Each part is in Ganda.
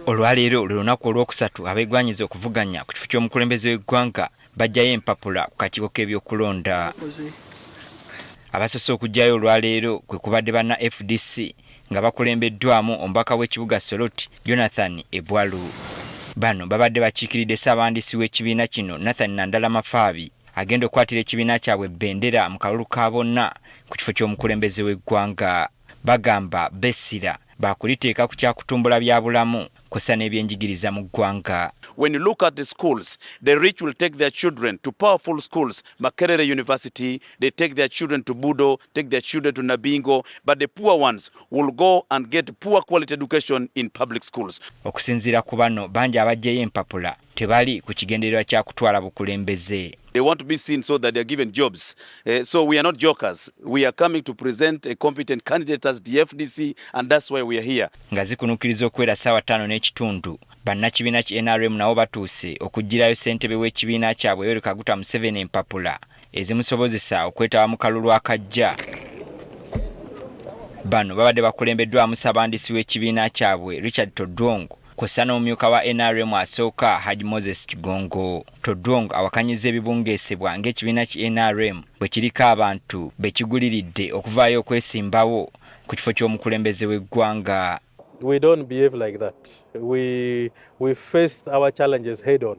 Olwaleero lwe lunaku olwokusatu abeegwanyiza okuvuganya ku kifo ky'omukulembeze w'eggwanga baggyayo empapula ku kakiiko k'ebyokulonda. Abasoose okuggyayo olwaleero kwe kubadde banna FDC nga bakulembeddwamu omubaka w'ekibuga Soroti Jonathan Ebwalu. Bano babadde bakiikiridde ssaabawandiisi w'ekibiina kino Nathan Nandala Mafaabi agenda okukwatira ekibiina kyabwe bendera mu kalulu ka bonna ku kifo ky'omukulembeze w'eggwanga. Bagamba bessira baakuliteeka ku kyakutumbula byabulamu kw'ossa n'ebyenjigiriza mu ggwanga. When you look at the schools, the rich will take their children to powerful schools, Makerere University, they take their children to Budo, take their children to Nabingo, but the poor ones will go and get poor quality education in public schools. Okusinziira ku bano, bangi abaggyeyo empapula tebali ku kigendererwa kya kutwala bukulembeze. They want to be seen so that they are given jobs. So we are not jokers. We are coming to present a competent candidate as the FDC, and that's why we are here. Nga zikunukkiriza okuwera ssaawa 5:30, bannakibiina ki NRM nabo batuuse okuggyirayo ssentebe w'ekibiina kyabwe Yoweri Kaguta Museveni empapula ezimusobozesa okwetaba mu kalulu akajja. Bano babadde bakulembeddwamu ssaabawandiisi w'ekibiina kyabwe Richard Todwong kw'ossa n'omumyuka wa NRM asooka Haji Moses Kigongo. Todwong awakanyizza ebibungeesebwa ng'ekibiina ki NRM bwe kiriko abantu be kiguliridde okuvaayo okwesimbawo ku kifo ky'omukulembeze w'eggwanga. We don't behave like that. We faced our challenges head on.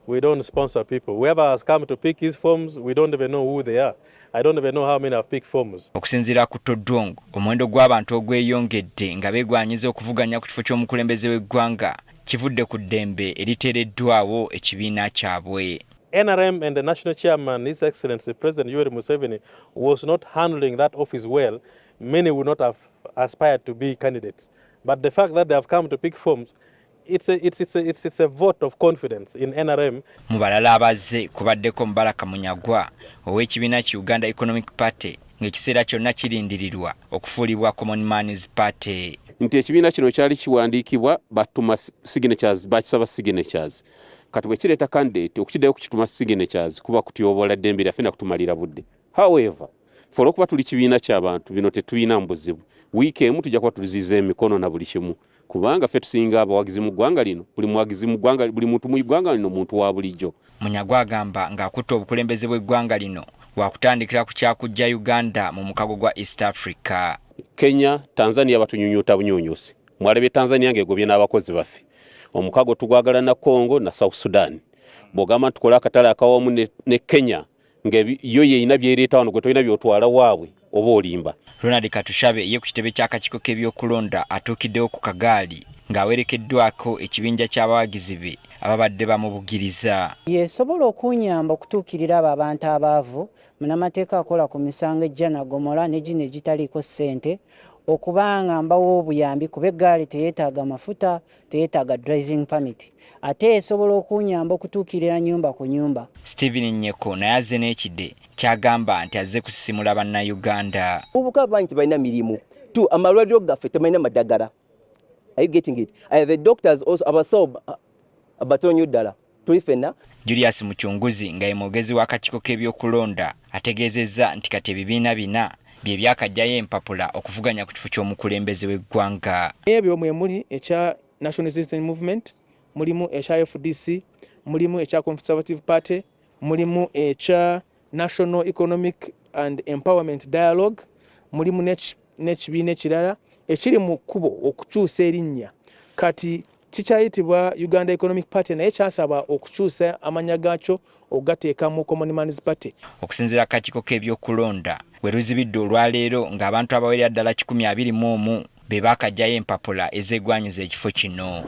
We don't sponsor people. Whoever has come to pick his forms, we don't even know who they are. I don't even know how many have picked forms. Okusinziira ku Todwong, omuwendo gw'abantu ogweyongedde nga beegwanyiza okuvuganya ku kifo ky'omukulembeze w'eggwanga kivudde ku ddembe eriteereddwawo ekibiina kyabwe. NRM and the national chairman, His Excellency President Yoweri Museveni, was not handling that office well, many would not have aspired to be candidates. But the fact that they have come to pick forms, it's a vote of confidence in NRM. Mu balala abazze kubaddeko Mubaraka Munyagwa ow'ekibiina ki Uganda Economic Party ng'ekiseera kyonna kirindirirwa okufuulibwa Common Man's Party. Nti ekibiina kino kyali kiwandiikibwa batuma signatures, bakisaba signatures. Kati bwe kireeta candidate, okukiddayo okukituma signatures kuba kutyobola ddembe lyaffe na kutumalira budde. However, fe olwokuba tuli kibiina ky'abantu, bino tetulina buzibu. Wiiki emu tujja kuba tuziza emikono na buli kimu, kubanga ffe tusinga abawagizi mu ggwanga lino. Buli muwagizi mu ggwanga, buli muntu mu ggwanga lino muntu wa bulijjo. Munyagwa agamba ng'akutte obukulembeze bw'eggwanga lino wakutandikira ku kyakujja Uganda mu mukago gwa East Africa. Kenya, Tanzania batunyunyuta bunyunyusi. Mwalabye Tanzania ng'egobye n'abakozi baffe. Omukago tugwagala na Congo na South Sudan. Bw'ogamba nti tukole akatale akawamu ne Kenya nga yo yeyina byereeta wano, gwe tolina by'otwala waabwe, oba olimba. Ronald Katushabe ye ku kitebe ky'akakiiko k'ebyokulonda atuukiddewo ku kagaali ng'awerekeddwako ekibinja ky'abawagizi be ababadde bamubugiriza. Yesobola okunyamba okutuukirira abo abantu abaavu, munnamateeka akola ku misango ejja nagomola ne gino egitaliiko ssente, okubanga mbawa obuyambi, kuba eggaali teyeetaaga mafuta, teyeetaaga driving permit, ate esobola okunyamba okutuukirira nyumba ku nyumba. Stephen Nyeko naye azze n'ekide kyagamba nti azze kusisimula bannayuganda. Abavubuka bangi tebalina mirimu tu, amalwaliro gaffe tebalina madagala. Are you getting it? The doctors also, abasawo batono nnyo ddala, tuli ffenna. Julius Mucunguzi nga ye mwogezi w'akakiiko k'ebyokulonda ategeezezza nti kati ebibiina bina bye byakajjayo empapula okuvuganya ku kifo ky'omukulembeze w'eggwanga. Ebyo mwe muli ekya National Resistance Movement, mulimu ekya FDC, mulimu ekya Conservative Party, mulimu ekya National Economic and Empowerment Dialogue, mulimu n'ekibiina ekirala ekiri mu kkubo okukyusa erinnya. Kati kikyayitibwa Uganda Economic Party, naye kyasaba okukyusa amannya gaakyo okugateeka mu Common Man's Party. Okusinziira ku kakiiko k'ebyokulonda, we luzibidde olwaleero ng'abantu abawerera ddala 121 be baakajjayo empapula ezeegwanyiza ekifo kino.